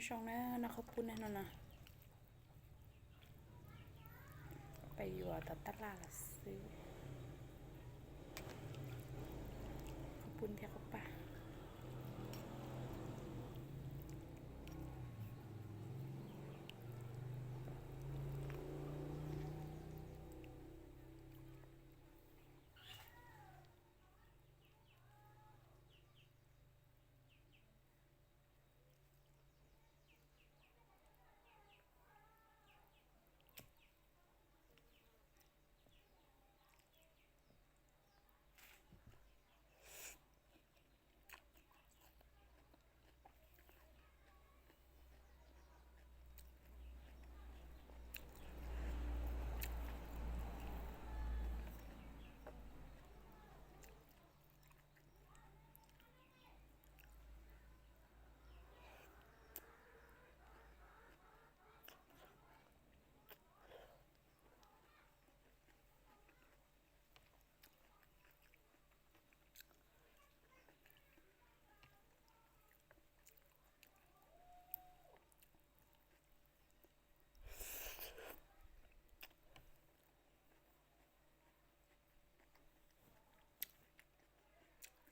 Zoo na, noj qhaub poob na no na. Peb yuav tau tab laj los xwb. Qhaub poob thiab qhaub paj.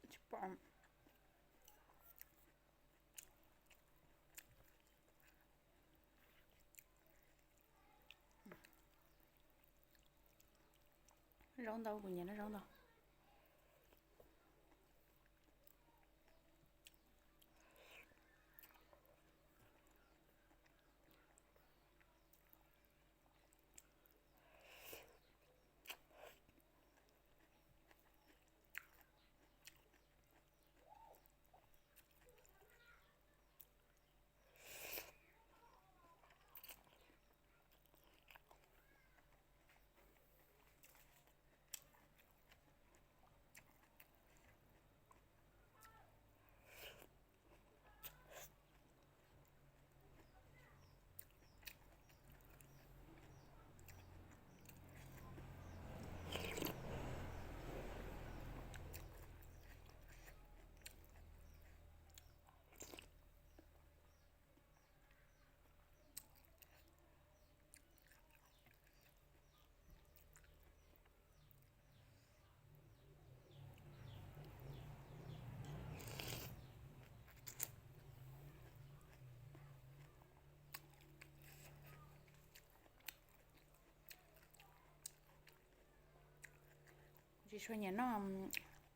Tsis pom. Zaub ntau, kuv nyiam noj zaub ntau. Tsis tshua nyiam noj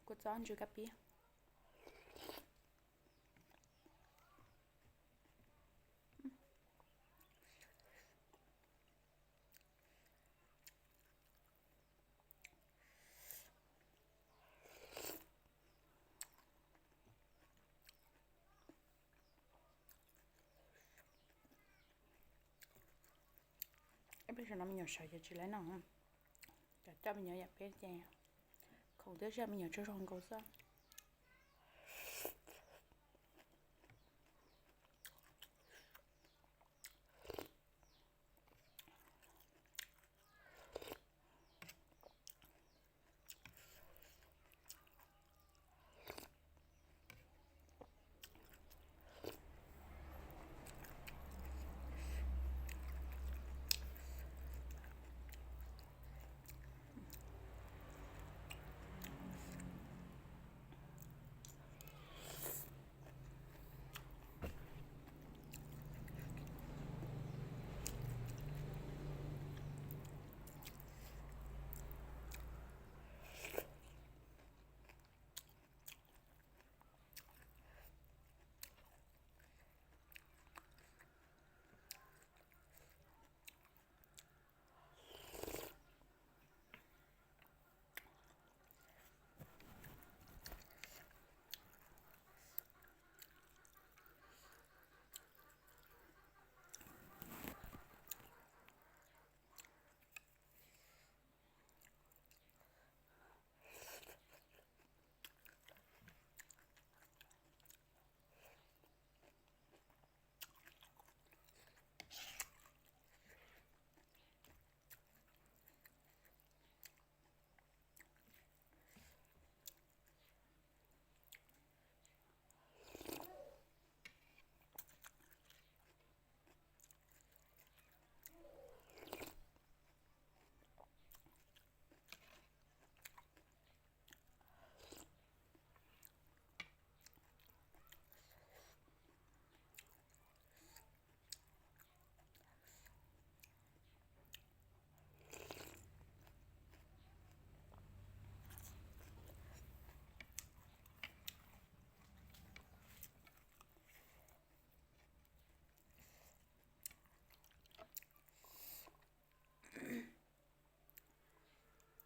kua txob ntsw kab pib. Peb sawv no me nyuam sawv ces tsis laib noj. Cov coj me nyuam yam peb ces khoom twb zaj me nyuam tsaug zog nkaus xwb.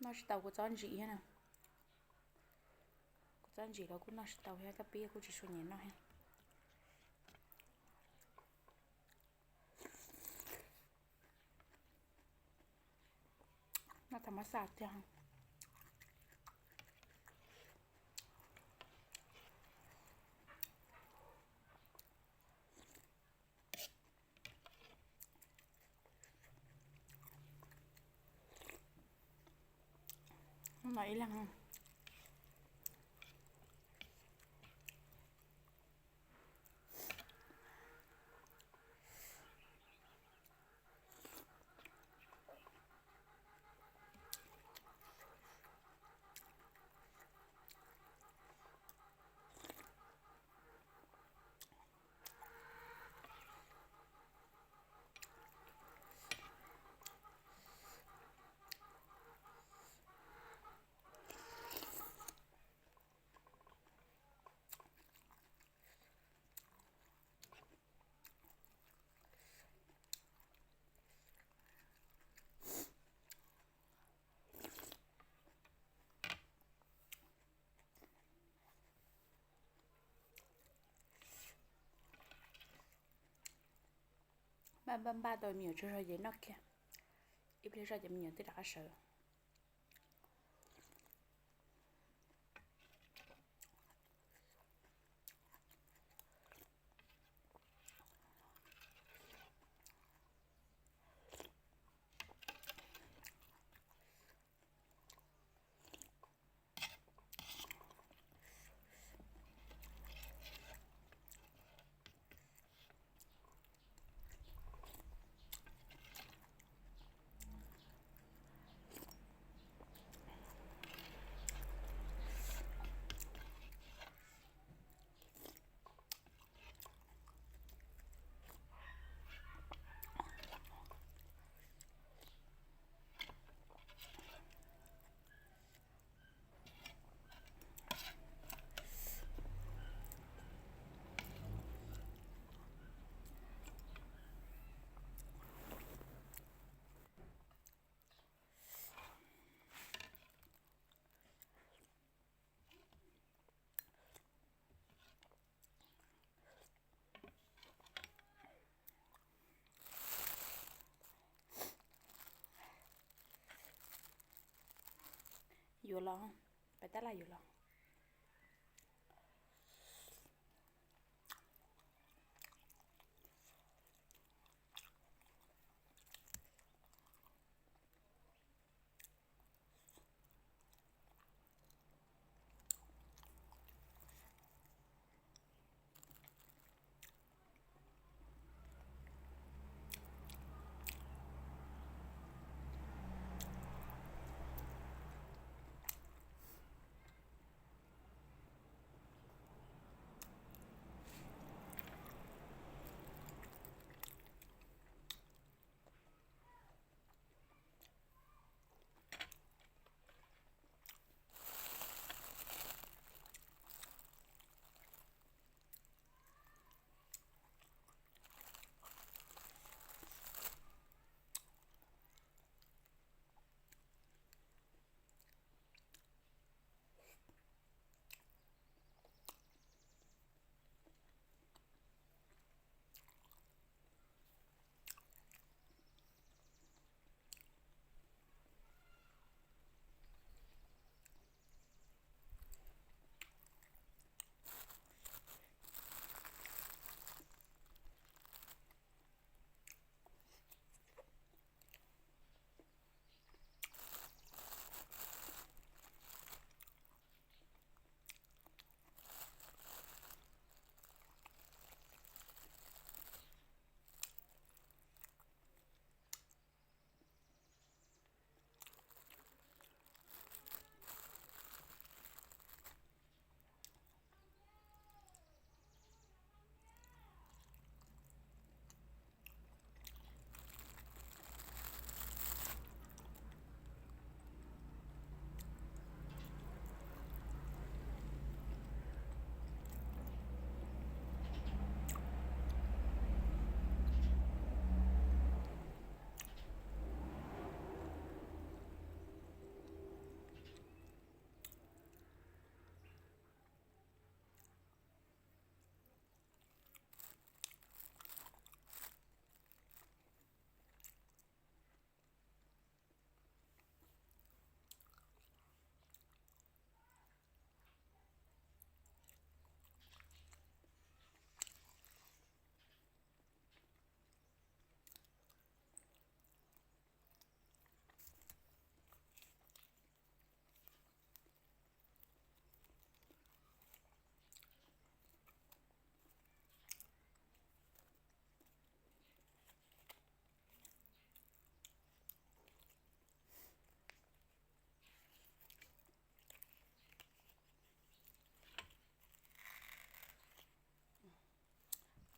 Noj tsis tau kuv txob ntsim thiab na. Kuv txob ntsim los kuj noj tsis tau thiab, koj pib kuj tsis tshua nyiam noj thiab. Noj tau mab xaj tiag. Ib leeg. Npaj npaj npaj tau me nyuam tsaug zog ces noj kiag, ib pliag zoj ces me nyuam twb rov qab sawv. Yuav los, pais tab laj yuav los.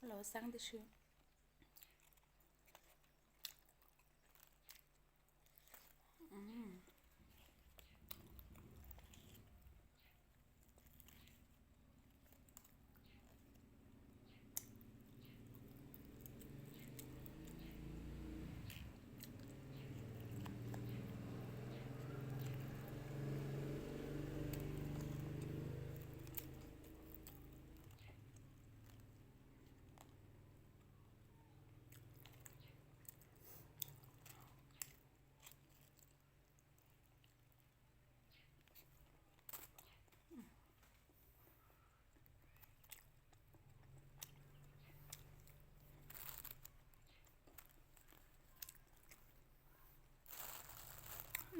los xab tib si.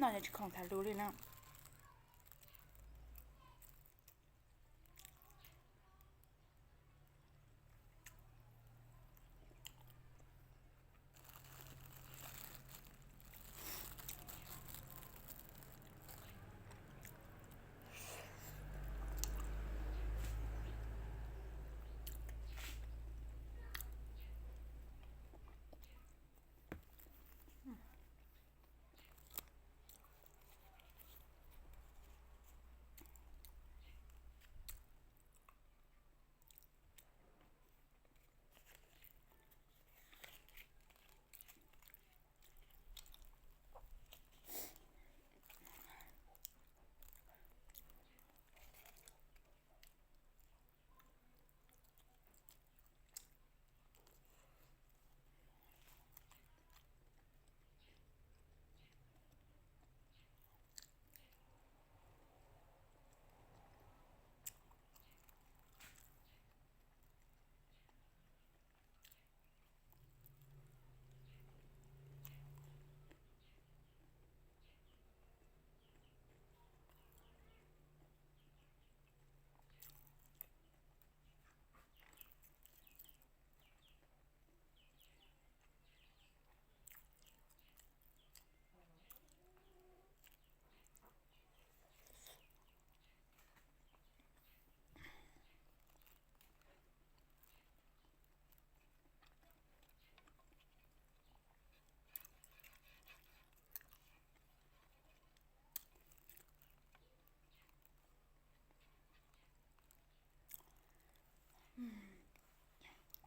No tsis khoom tham lus li na.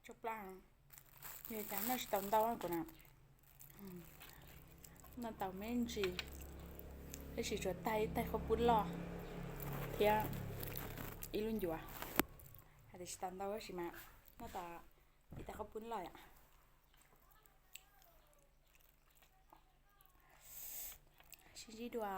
Tsau plab, yog cas noj tsis tau ntau kuv na. Noj tau me ntsis, tab sis tsuas tag ib tais qhaub poob loj thiab ib lub ncuav. Hais tias tsis tau ntau tab sis mas noj tau ib tais qhaub poob loj yom. Sib ntsib dua.